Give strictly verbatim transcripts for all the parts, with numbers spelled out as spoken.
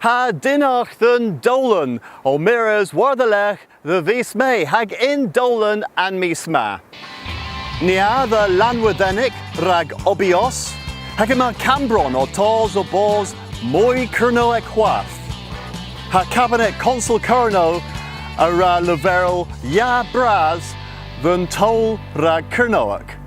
Ha dynnargh dhe'n dowlen, ow mires war-dhelergh dhe vis Me, hag yn dowlen an mis ma, ni a dhe Lannwedhenek rag Obby Oss, hag yma Kammbronn ow tos ha bos moy Kernowek hwath. Ha Kabinet Konsel Kernow a wra leverel ya bras dhe'n towl rag Kernowek.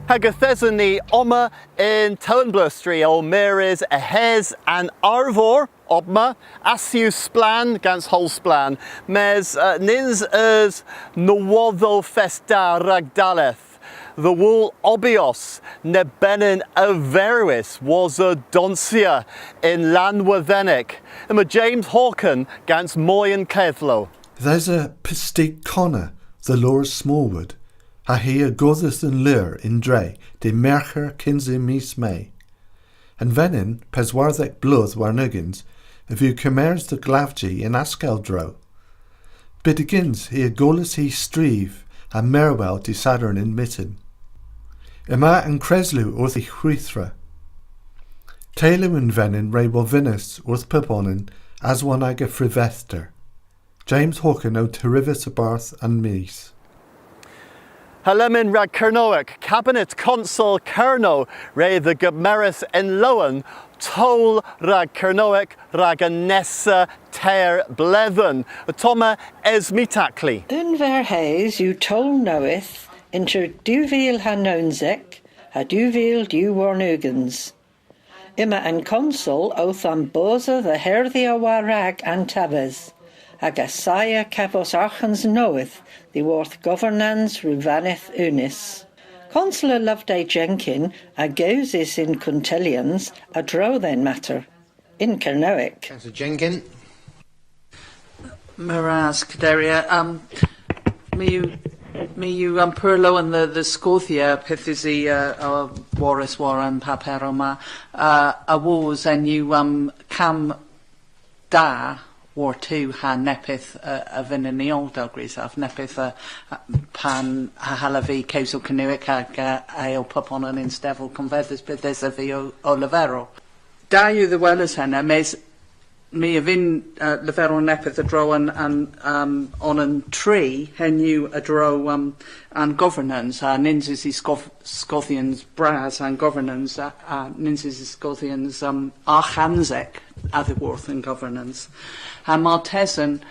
Hag yth eson ni omma yn Tewynblustri ow mires a-hys an arvor, omma, ass yw splann gans howl splann, mes, eh, nyns eus nowodhow fest da rag dalleth dhe wul Obby Oss neb benyn a verwis wosa donsya yn Lannwedhenek. Yma James Hawken gans moy a'n kedhlow. Yth esa pistek konna dhe Laura Smallwood, ha hi a godhas dhe'n leur y'n dre dy' Mergher kynsa mis Me. An venyn, peswardhek bloodh warn ugens, a veu kemerys dhe glavji yn askell dro. Byttegyns hi a gollas hy striv ha merwel dy' Sadorn yn myttin. Yma an kreslu orth hy hwithra. Teylu an venyn re wovynnas orth pubonan aswon aga frivedhder. James Hawken o derivas a-barth An Mis. Ha lemmyn rag Kernowek, Kabinet Konsel Kernow re dhe gemeras yn lowen towl rag Kernowek rag an nessa teyr bledhen. Ottomma Esme Tackley. Unn verhes yw towl nowydh ynter dew vil ha nownsek ha dew vil dew warn ugens. Yma an konsel owth ambosa dhe herdhya war-rag an taves, hag assaya kavos arghans nowydh dhyworth governans Ruvaneth Unys. Konseler Loveday Jenkin a gewsis yn kuntellyans a-dro dhe'n mater, yn Kernewek. Councillor Jenkin. Meur ras, Kaderya. Um, my yw, my yw, um, pur lowen dhe, dhe skoodhya pyth usi, uh, a worras war an paper ma. Uh, awos, henn yw, um, kamm da war-tu ha neppyth, uh, a vynnen ni oll, dell grysav, neppyth, uh, pan y hallav vy kewsel Kernewek hag, uh, a yll pubonan yn stevel konvedhes bydh esa vy ow, ow leverel. Da yw dhe weles henna, mes my a vynn, uh, leverel neppyth a-dro an, an, um, onan tri, henn yw a-dro, um, an governans, ha nyns usi skoodh-, skoodhyans bras an governans, ha, ha nyns usi skoodhyans, um, arghansek a-dhyworth an governans. Ha martesen,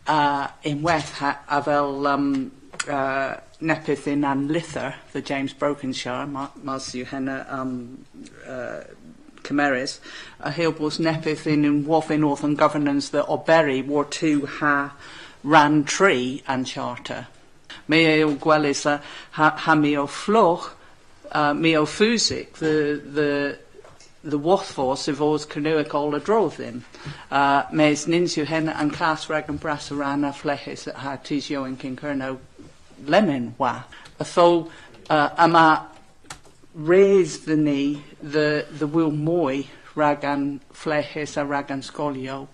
uh, ynwedh ha, avel, um, uh, neppyth yn an lyther dhe James Brokenshire, ma-, mars yw henna, um, uh, kemerys, a yll bos neppyth yn, yn wovyn orth an governans dhe oberi war-tu ha rann tri an charter. My a yll gwelys ha, ha, ha my a yll flogh, uh, my a yll fusik dhe, dhe, dhe wodhvos y vos Kernewek oll a-dro dhymm. Uh, mes nyns yw henna an kas rag an brassa rann a fleghes ha tus yowynk yn Kernow lemmyn hwath. Ytho, uh, yma res dhyn ni dhe, dhe wul moy rag an fleghes ha rag an skolyow,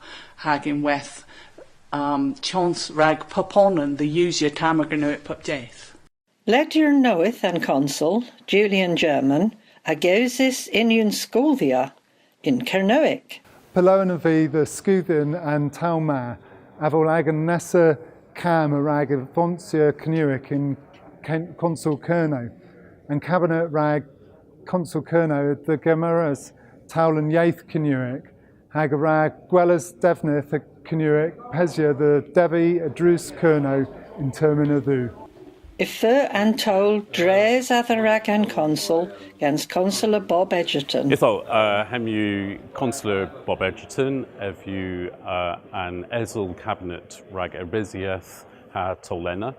hag ynwedh, um, chons rag pubonan dhe usya tamm a Gernewek pub dydh. Ledyer nowydh an konsel, Julian German, a gewsis yn unn skoodhya yn Kernewek. Pur lowen ov vy dhe skoodhya an towl ma, avel agan nessa kamm a rag avonsya Kernewek yn Ken-, Konsel Kernow. An kabinet rag Konsel Kernow dhe gemeres towl an yeth Kernewek, hag a rag gweles devnydh a Kernewek pesya dhe devi a-dreus Kernow yn termyn a dheu. Y feu an towl dres a-dherag an konsel gans Konseler Bob Egerton. Ytho, uh, hemm yw Konseler Bob Egerton, ev yw, uh, an esel kabinet rag erbysieth ha towlenna.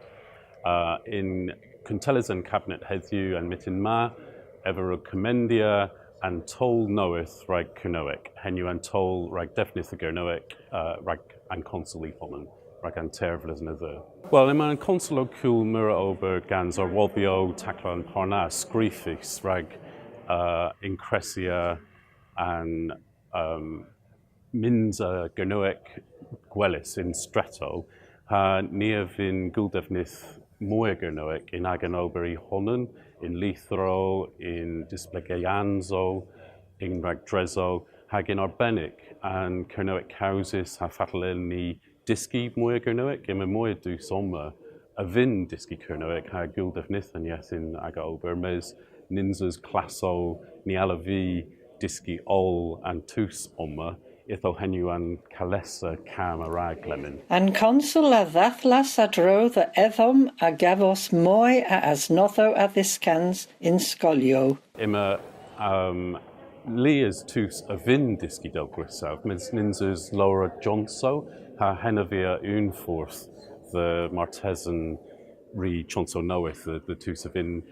Uh, yn kuntelles an kabinet hedhyw an myttin ma, ev a wrug komendya an towl nowydh rag Kernewek, hemm yw an towl rag devnydh a Gernewek, uh, rag an konsel y honan, rag an teyr vledhen a dheu. Wel, yma an konsel ow kul meur a ober gans arwodhyow, taklow a'n par na, skrifys rag, uh, ynkressya an, um, myns a Gernewek gwelys yn stretow, ha ni a vynn gul devnydh moy a Gernewek yn agan ober y honan, yn lytherow, yn displegyansow, yn ragdresow, Hag yn arbennik, an Kernewek kewsys ha fatel yllyn ni dyski moy a Gernewek, yma moy a dus omma a vynn dyski Kernewek ha gul devnydh an yeth yn aga ober, mes nyns eus klassow, ny allav vy dyski oll an dus omma, ytho henn yw an kalessa kamm a-rag lemmyn. An konsel a dhadhlas a-dro dhe edhom a gavos moy a asnodhow a dhyskans yn skolyow. Yma, um, lies tus a vynn dyski dell grysav, mes nyns eus lowr a jonsow, ha henna a via unn fordh dhe martesen ri chonsow nowydh dhe, dhe tus a vynn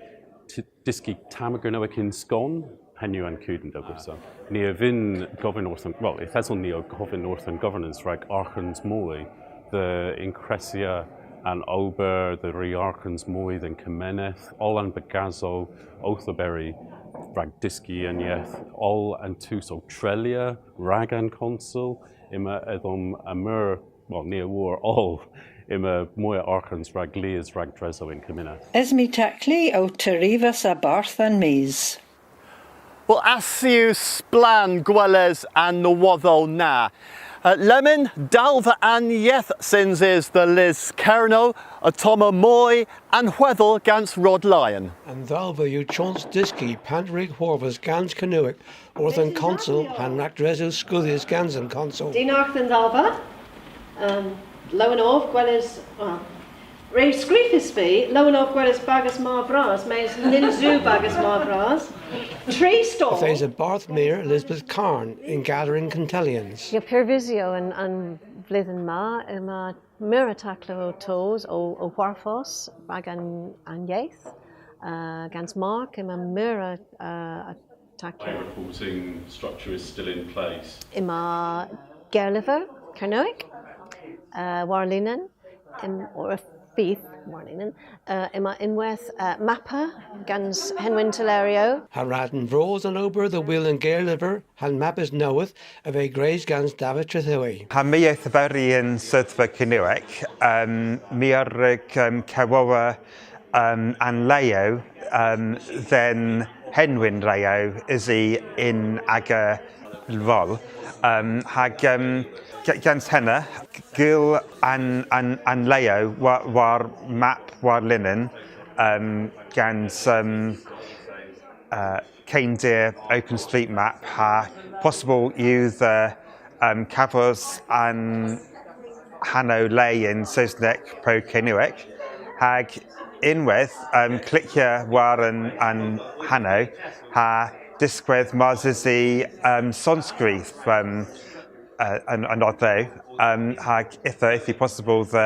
t-, dyski tamm a Gernewek yn skon, henn yw an kudyn dell grysav. Ni a vynn govyn orth an, wel, yth eson ni ow kovyn orth an governans rag arghans moy dhe ynkressya an ober, dhe ri arghans moy dhe'n gemeneth, oll an bagasow owth oberi rag dyski an yeth, oll an dus ow treylya rag an konsel, yma edhom a meur, wel, ni a wor oll, yma moy a arghans rag lies ragdresow y'n gemeneth. Esme Tackley ow terivas a-barth An Mis. Wel, ass yw splann gweles an nowodhow na. Uh, lemmyn, dalva an yeth synsys dhe Lys Kernow, ottomma moy an hwedhel gans Rod Lyon. An dhalva yw chons dyski pand wrug hwarvos gans Kernewek orth an konsel ha'n ragdresow skoodhys gans an konsel. Dynnargh dhe'n dhalva. Um, lowen ov gweles, wel, re skrifis vy, lowen ov gweles bagas mar vras, mes nyns yw bagas mar vras. Trist o. Yth esa Bardh Meur Elizabeth Carne yn gador an kuntellyans. Yw pur vysi an, an vledhen ma, yma meur a daklow ow tos, ow, ow hwarvos, rag an, an yeth, uh, gans Mark, yma meur a, uh, a Thank you. My reporting structure is still in place. Yma gerlyver Kernewek, uh, warlinen, ym, or y fydh warlinen, uh, yma ynwedh, uh, mappa gans henwyn tylleryow. Ha radn vras an ober dhe wul an gerlyver ha'n mappas nowydh a veu gwrys gans Davydh Trethewey. Ha my eth oberi yn sodhva Kernewek, um, my a wrug, um, keworra um, an leow, um, dhe'n henwyn leow usi yn aga rol. Um, hag, um, g-, gans henna, g-, gul an, an, an leow wa-, war map warlinen, um, gans, um, uh, keyndir OpenStreetMap ha possybyl yw dhe um, kavos an hanow le yn Sowsnek po Kernewek, hag ynwedh, um, klikya war an, an hanow, ha diskwedh mars usi, um, sonskrif, um, uh, an, anodho, um, hag ytho, yth yw possybyl dhe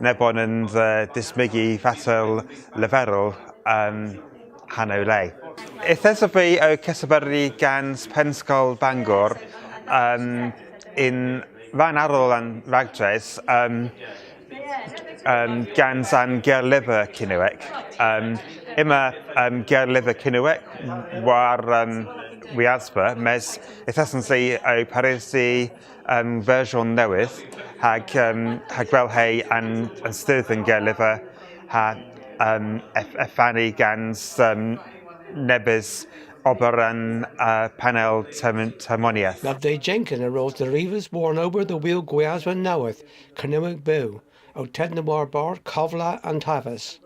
nebonan dhe dismygi fatel leverel, um, hanow le. Yth esov vy ow kesoberi gans Pennskol Bangor, um, yn rann arall an ragdres, um, um, gans an gerlyver Kernewek. Um, yma, um, gerlyver Kernewek war, um, wiasva, mes yth esons i ow pareusi um, versyon nowydh, hag, um, ha gwellhe an, an studh an gerlyver, ha, um, ef-, efani gans, um, nebes ober an, uh, panel term-, termonieth. Loveday Jenkin a ros derivas war an ober dhe wul gwiasva nowydh, Kernewek Bew, ow tedna warbarth kovla an taves.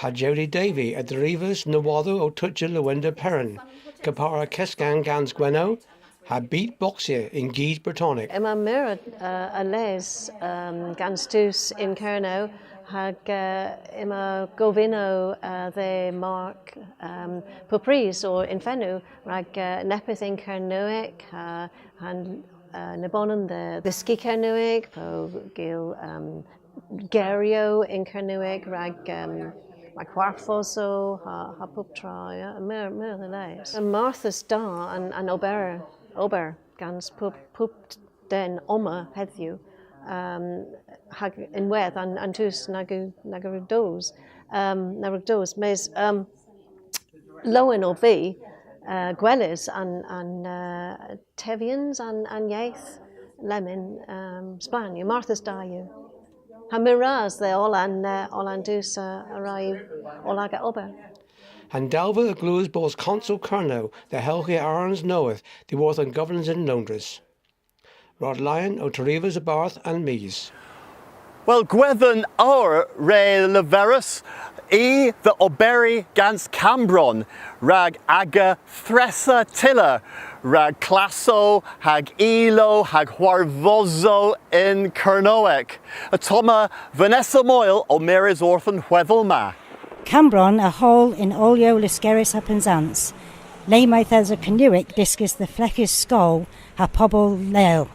Ha Jody Davy a dherivas nowodhow ow tochya Lowender Peran, kepar ha keskan gans Gwenno, ha beatboxya yn gis Bretonek. Yma meur, uh, a les, um, gans tus yn Kernow, hag, uh, yma govynnow, uh, dhe Mark, um, pup prys ow ynfenna, rag, uh, neppyth yn Kernewek, ha, ha'n, uh, nebonan dhe dhyski Kernewek, po gul, um, geryow yn Kernewek rag, um, rag hwarvosow ha, ha puptra, yeah, meur, meur dhe les. Marthys da an, an ober, ober gans pub, pub den omma hedhyw, um, hag ynwedh an, an dus nag yw, nag yw dos, um, nag yw dos, mes, um, lowen ov vy, uh, gweles an, an, uh, tevyans an, an yeth lemmyn, um, splann yw, marthys da yw. Ha meur ras dhe oll an, uh, oll an dus, uh, a wra oll aga ober. An dalva a glewas bos Konsel Kernow dhe helghya arghans nowydh dhyworth an governans yn Loundres. Rod Lyon ow terivas a-barth An Mis. Wel, Gwedhen Owr re leveris i dhe oberi gans Kammbronn rag aga thressa tyller rag klassow hag ilow hag hwarvosow yn Kernowek. Ottomma Vanessa Moyle ow mires orth an hwedhel ma. Kammbronn a howl yn owlyow Lyskerrys ha Pennsans, le mayth esa Kernewek dyskys dhe fleghes skol ha pobel leel,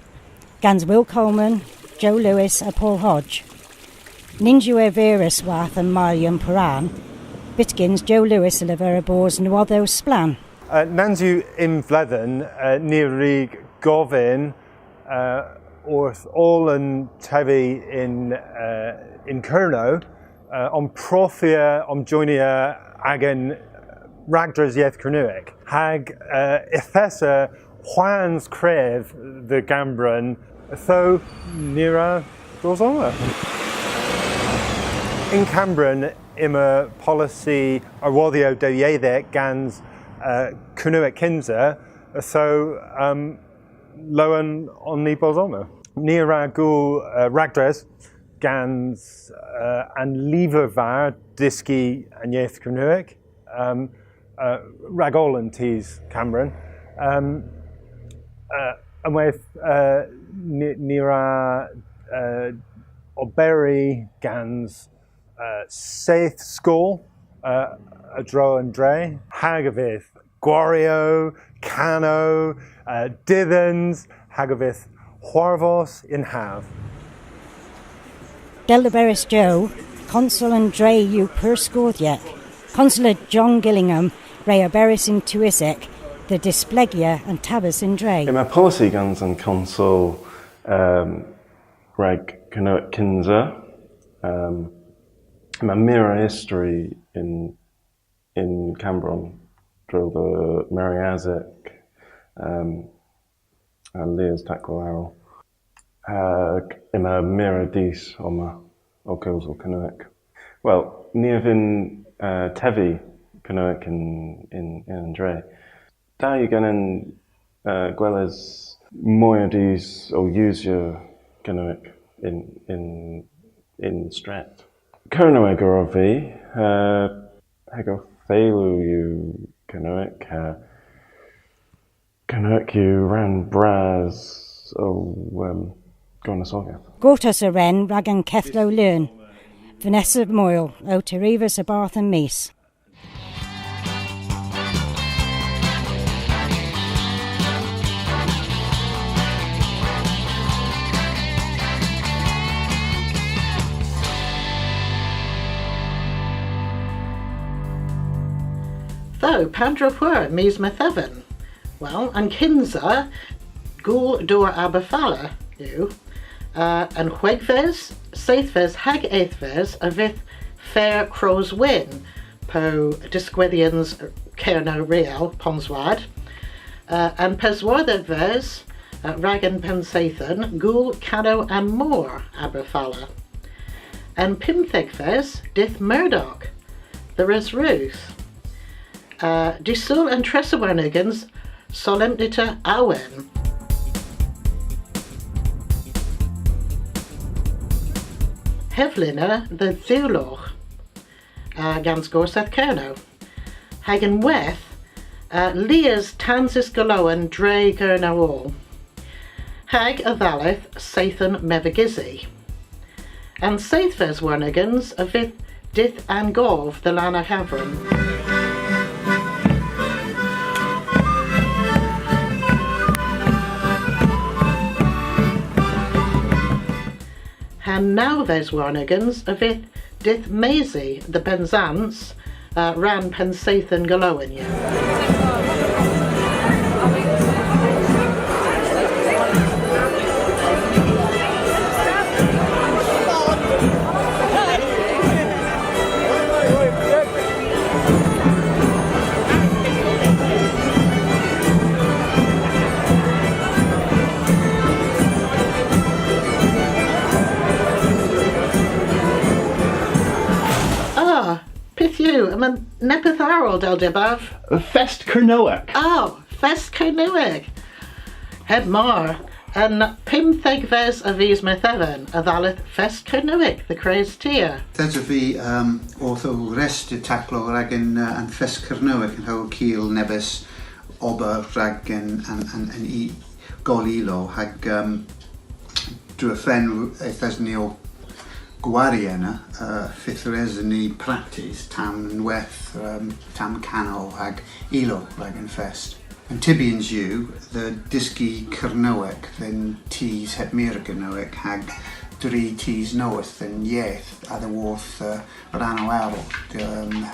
gans Will Coleman, Joe Lewis ha Paul Hodge. Nyns yw ervirys hwath an malyow poran, byttegyns Joe Lewis a lever bos nowodhow splann. Uh, nans yw unn vledhen, uh, ni a wrug govyn, uh, orth oll an tevi yn, uh, yn Kernow, uh, omprofya, omjoynya agan ragdres yeth Kernewek. Hag, uh, yth esa hwans krev dhe Gammbronn, ytho ni a wra dos omma. Yn Kammbronn yma polisi arwodhyow dewdheythek gans, uh, Kernewek kynsa, ytho, um, lowen on ni bos omma. Ni a wra gul, uh, ragdres gans, uh, an lyverva Dyski an Yeth Kernewek, um, uh, rag oll an dus Kammbronn. Um, uh, ynwedh, uh, ni, ni a wra, uh, oberi gans, uh, seyth skol, uh, a-dro an dre, hag a vydh gwariow, kanow, uh, didhans, hag a vydh hwarvos yn hav. Dell a leveris Joe, konsel an dre yw pur skoodhyek. Konseler John Gillingham re oberis yn tywysek dhe displegya an taves y'n dre. Yma polisi gans an konsel, um, rag Kernewek kynsa, um, yma meur a istori yn yn Kammbronn, a-dro dhe Meriasek, um, ha lies taklow erel. Hag yma meur a dus omma ow kewsel Kernewek. Wel, ni a vynn, uh, tevi Kernewek yn, yn, yn an dre. Da yw genen, uh, gweles moy a dus ow usya Kernewek yn, yn, yn stret. Kernewegor ov vy, uh, hag ow theylu yw Kernewek, ha Kernewek yw rann bras ow, um, gonisogeth. Gortos a wren rag an kedhlow leun. Vanessa Moyle ow terivas a-barth An Mis. Ytho, pandr'a hwer mis Metheven? Wel, an kynsa, Gool Dor Aberfala yw. Uh, an hweghves, seythves hag ethves a vydh Fer Krows Wynn, po diskwedhyans Kernow Riel, Ponswad. Uh, an peswardhegves, uh, rag an Pennseythen, Gool Kanow an Mor, Aberfala. An pymthegves, Dydh Murdoch, dhe Resrudh. Uh, dy' Sul an tressa warn ugens, Solempnita Awen. Hevlena dhe Dhewlogh, uh, gans Gorsedh Kernow. Hag ynwedh, uh, lies tansys golowan dre Gernow oll. Hag a dhalleth Seythen Mevagissey. An seythves warn ugens a vydh Dydh an Gov dhe Lannaghevran. Ha'n nawves warn ugens a vydh Dydh Mesi dhe Bennsans, uh, rann Pennseythen Golowan yw. Ah, pyth yw, Yma neppyth arall, dell dybav. Fest Kernewek. Oh, Fest Kernewek. Heb mar, an pymthegves a vis Metheven, y dhalleth Fest Kernewek dhe Kres Tir. Yth esov vy, um, owth ow resti taklow rag an, uh, an Fest Kernewek, yn ow kul nebes ober rag an, an, an, an i-, gool ilow, hag, um, drefen yth eson ni ow gwari ena, uh, y fydh res dhyn ni praktis tamm ynwedh, um, tamm kanow hag ilow rag an fest. An tybyans yw dhe dyski Kernewek dhe'n dus heb meur a Gernewek hag dri dus nowydh dhe'n yeth a-dhyworth, uh, rannow erel, um,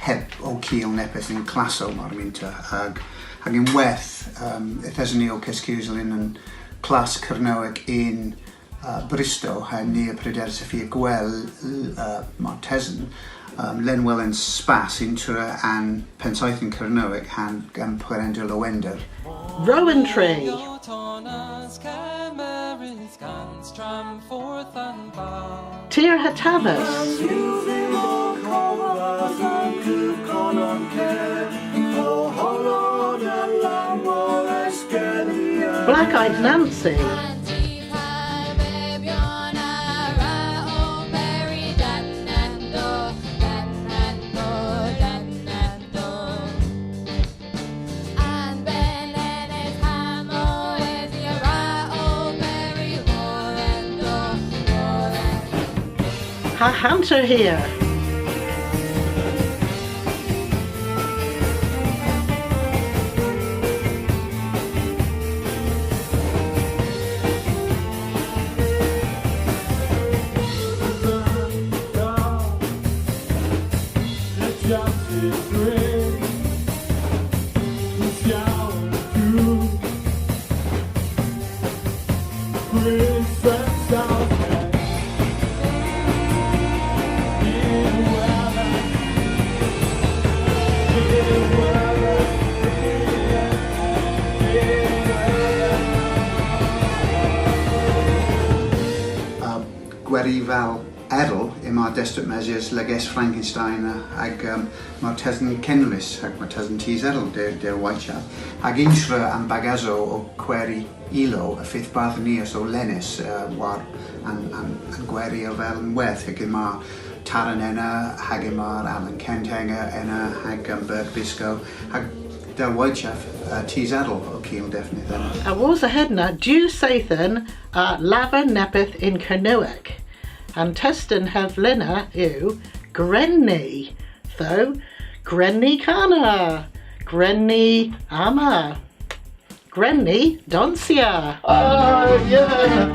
heb ow kul neppyth yn klassow mar mynta, hag, hag ynwedh, um, yth eson ni ow keskewsel yn an klass Kernewek yn, uh, Bristol, ha ni a brederis y fia gwell, uh, martesen, um, lenwel an spas yntra an Pennseythen Kernewek ha'n, um, Pwerender Lowender. Rowan Tree. Tir ha taves. Black Eyed Nancy. An benedh hamow eth i a wra oberi war an dor, war an... Ha hanter hir. Um, gwarival erel yma destet mesya, Legess Frankenstein, hag, um, martesen kenwys, hag martesen tus erel, der, der waytyav. Hag yntra an bagasow ow kwari ilow, y fydh bardh nies ow lenys, uh, war an, an, an gwari avel ynwedh, hag yma Taran ena, hag yma Alan Kent ena, hag, um, Berg Biscoe, hag dell waytyav, uh, tus erel ow kul devnydh ena. Awos a hedna, dew seythen a lavar neppyth yn Kernewek. An testen hevlena yw gwren ni. Ytho, gwren ni kana, gwren ni ama, gwren ni donsya. Oh, yeah!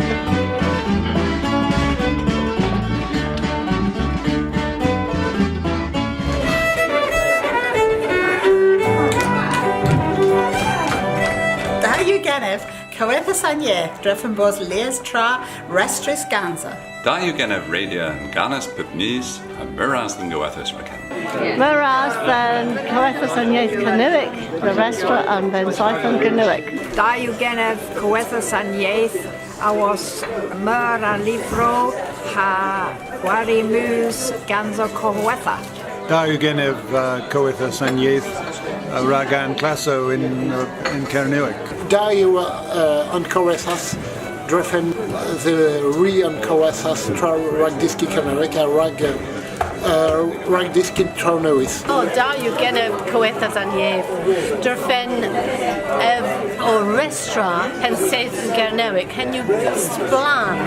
Da yw genev Kowethas an Yeth, drefen bos lies tra restrys gansa. Da yw genev redya an Gannas pub mis, ha meur ras dhe'n Gowethas rag henna. Meur ras dhe'n Kowethas an Yeth Kernewek, dhe restra an bennseythen Gernewek. Da yw genev Kowethas an Yeth, awos meur a lyvrow ha gwari mus gans ow kowetha. Da yw genev, uh, Kowethas an Yeth, uh, rag an klassow yn, uh, yn Kernewek. Da yw, uh, an Kowethas, drefen, uh, dhe ri an Kowethas tra rag dyski Kernewek ha rag, uh, uh, rag dyski trow nowydh. O, da yw genev Kowethas an Yeth, drefen ev ow restra Pennseythen Gernewek. Henn yw splann.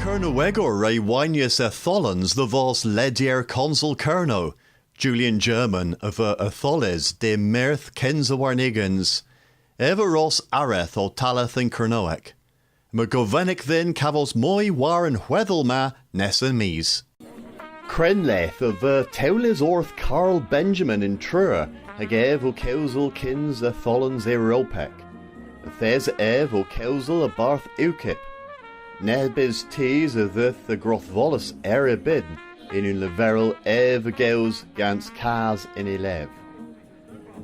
Kernewegor re waynyas etholans dhe vos ledyer Konsel Kernow. Julian German a veu etholys dy' Meurth kynsa warn ugens. Ev a ros areth ow talleth yn Kernewek. Yma govenek dhyn kavos moy war an hwedhel ma nessa mis. Krenleth a veu tewlys orth Karl Benjamin yn Truru, hag ev ow kewsel kyns etholans Europek. Yth esa ev ow kewsel a-barth Ukip. Nebes tus a dheuth dhe grodhvolas er y bynn yn unn leverel ev a gews gans kas yn y lev.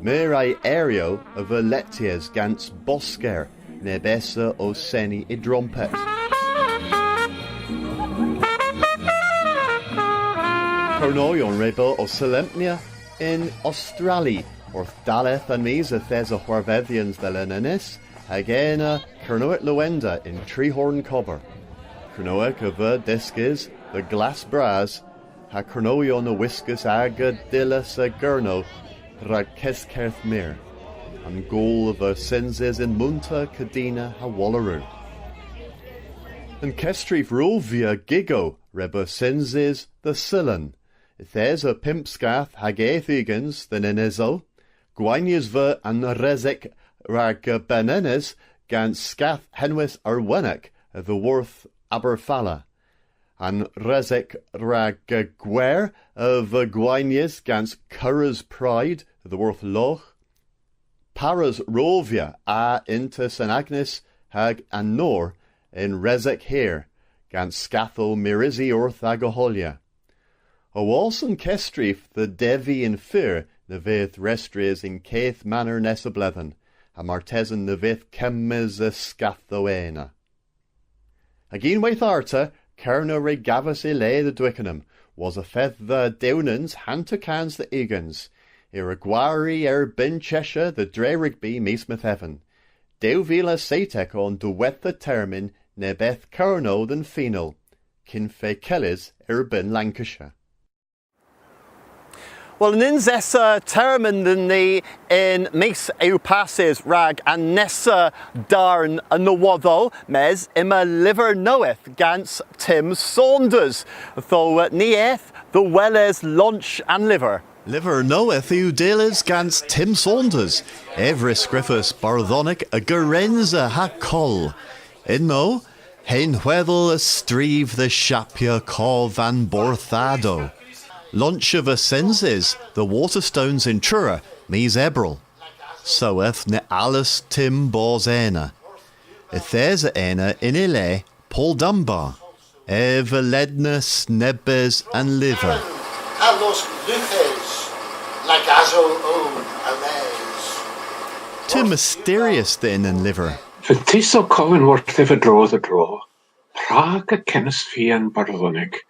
Meur a eryow a veu lettys gans bosker neb esa ow seni y drompet. Kernowyon re beu ow solempnya yn Ostrali orth dalleth an mis yth esa hwarvedhyans dhe Lannynys, hag ena Kernewek Lowender yn Trihorn Kober. Kernewek a veu dyskys dhe glass bras, ha Kernowyon a wiskas aga dillas a Gernow rag keskerdh meur. An gool a veu synsys yn Moonta, Kadina ha Wallaroo. An kesstriv revya Gigo re beu synsys dhe Syllan. Yth esa pymp skath hag eth ugens dhe'n ynysow. Gwaynys veu an resek rag benenes gans skath henwys Arwenek a-dhyworth Aberfala. An resek rag gwer a veu gwaynys gans Currah's Pride a-dhyworth Logh. Parys revya a ynter Sen Agnes hag an Nor yn resek hir, gans skathow mires orth aga holya. Awos an kesstriv dhe devi yn feur na vydh restrys y'n keth maner nessa bledhen, ha martesen na vydh kemmys a skathow ena. Hag unnweyth arta, Kernow re gavas y le dhe Twickenham, wosa fetha Dewnans hanter kans dhe ugens. I a wra gwari erbynn Cheshire dhe dre rugbi mis Metheven. Dew vil ha seytek o an diwettha termyn neb eth Kernow dhe'n final, kyn fe kellys erbynn Lancashire. Wel, nyns esa termyn dhyn ni yn mis yw passys rag an nessa darn a nowodhow, mes yma lyver nowydh gans Tim Saunders. Ytho, eh, ni eth dhe weles launch an lyver. Lyver nowydh yw dyllys gans Tim Saunders, ev re skrifas bardhonek a gerensa ha koll. Ynno, hen hwedhel a striv dhe shapya kov an borthadow. Launch a veu synsys dhe Waterstones yn Truru mis Ebrel. Soweth ny allas Tim bos ena. Yth esa ena yn y le Paul Dunbar, ev a lednas nebes an lyver. Allos lughes, lagasow own a-les. Tim a styryas dhyn an lyver. Fethiso kovyn worthiv a-dro dhe dro, prag y kenas vy an bardhonek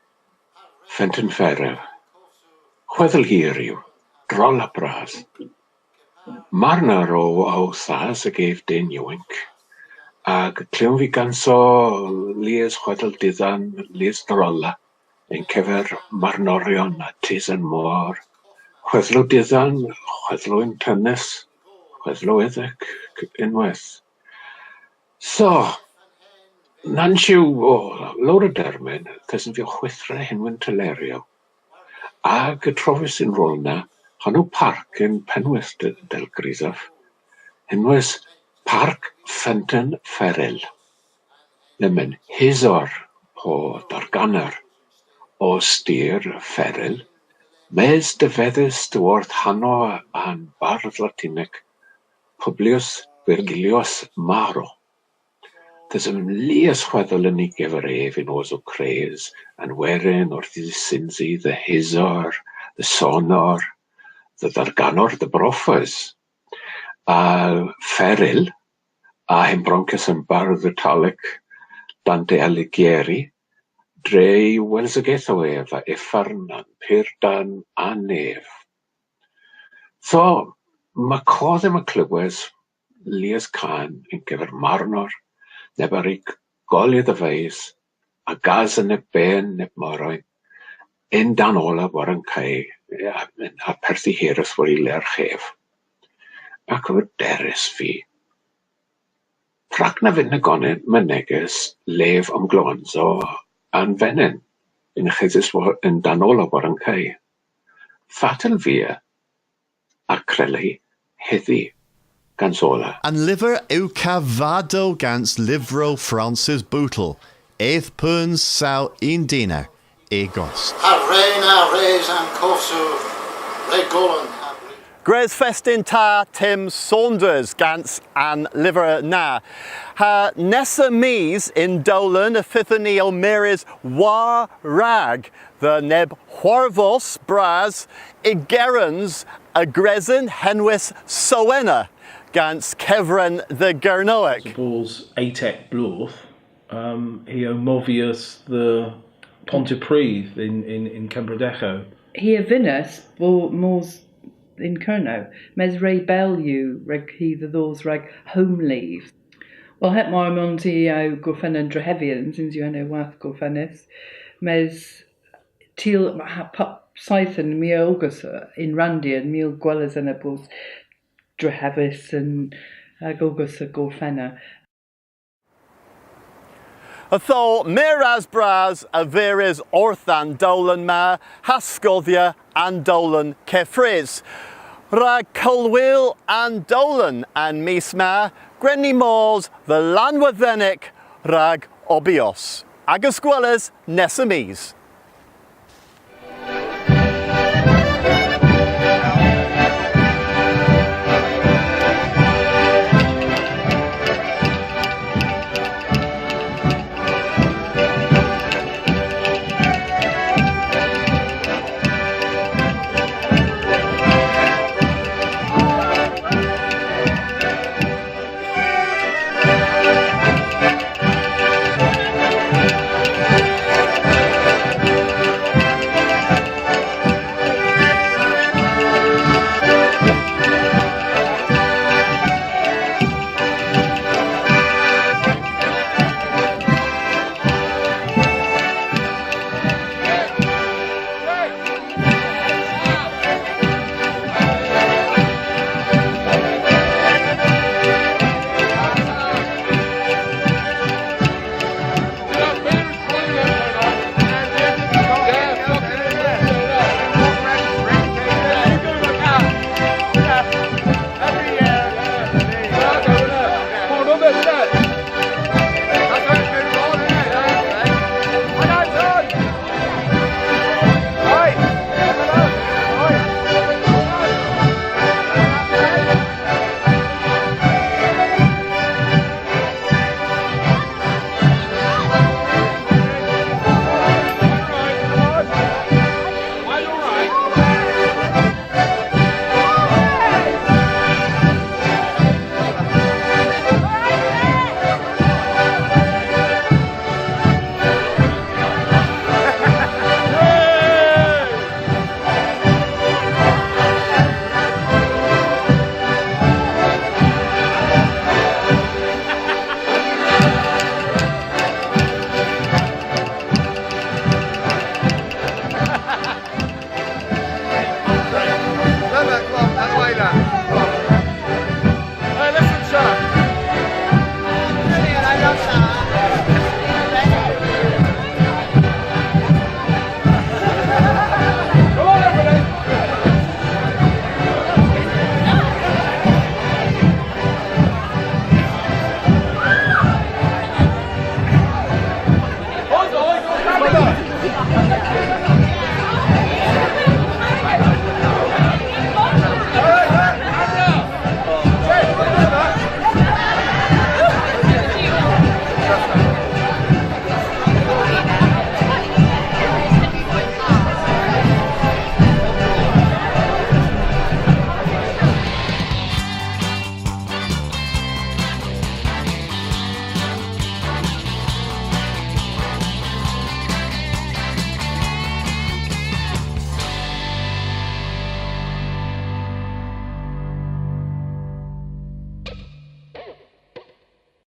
Fenten Ferel? Hwedhel hir yw, drolla bras. Marner o ow thas hag ev den yowynk, hag klewn vy ganso lies hwedhel didhan, lies drolla, yn kever marnoryon ha tus an mor, hwedhlow didhan, hwedhlow yntanys, hwedhlow etek, ynwedh. So, nans yw, o, lowr a dermyn, yth esen vy ow hwithra henwyn tylleryow. Hag y trovis yn rol na hanow park yn Pennwydh de-, dell grysav, henwys Park Fenten Ferel. Lemmyn, hisor po darganor o styr Ferel, mes devedhys dhyworth hanow an bardh Latinek Publius Vergilius Maro. Yth esa lies hwedhel yn y gever ev yn Oos Kres, an werin orth y synsi, dhe hisor, dhe sonor, dhe dharganor, dhe brofes. Ha Ferel, a hembronkas an bardh Italek Dante Alighieri, dre welesigethow ev a Iffarn, an Purdan, a Nev. So, ma kodh yma klewes lies kan yn kever marnor, neb a wrug golya dhe-ves, a gasa neb ben neb moroyn, yn-dann ola war an kay, ha, ha perthi hireth war y lergh ev. Hag y derys vy, prag na vynnav gonan menegys lev omglewansow an venyn, yn-hesys war, yn-dann ola war an kay. Fatel via, a krelli hedhi, gans ola. An lyver yw kavadow gans lyvrow Francis Boutle, eth peuns saw unn diner, y gost. Ha ren a res an kovsow re golon ha bri. Gwrys fest yn ta Tim Saunders gans an lyver na. Ha nessa mis y'n dowlen y fydhyn ni ow mires war-rag dhe neb hwarvos bras ygerans a gresen henwys Sowena gans kevren dhe Gernowek. Suppose etek bloodh, um, hi o movyas dhe Pontypridd yn, yn, yn Kembra Dheghow. Hi a vynnas bo mos yn Kernow, mes re bell yw rag hi dhe dhos rag home leave. Wel, heb mar ymons i ow gorfenna an drehevyans, yns yw henna hwath gorfennys, mes tyl ha pub seythen my a ogas yn randir, my a gwelas ena bos drehevys yn, hag ogas a gorfenna. Ytho, meur ras bras a viras orth an dowlen ma ha skoodhya an dowlen keffrys. Rag Kowlwul an Dowlen an mis ma, gwren ni mos dhe Lannwedhenek rag Obby Oss. Agas gweles nessa mis.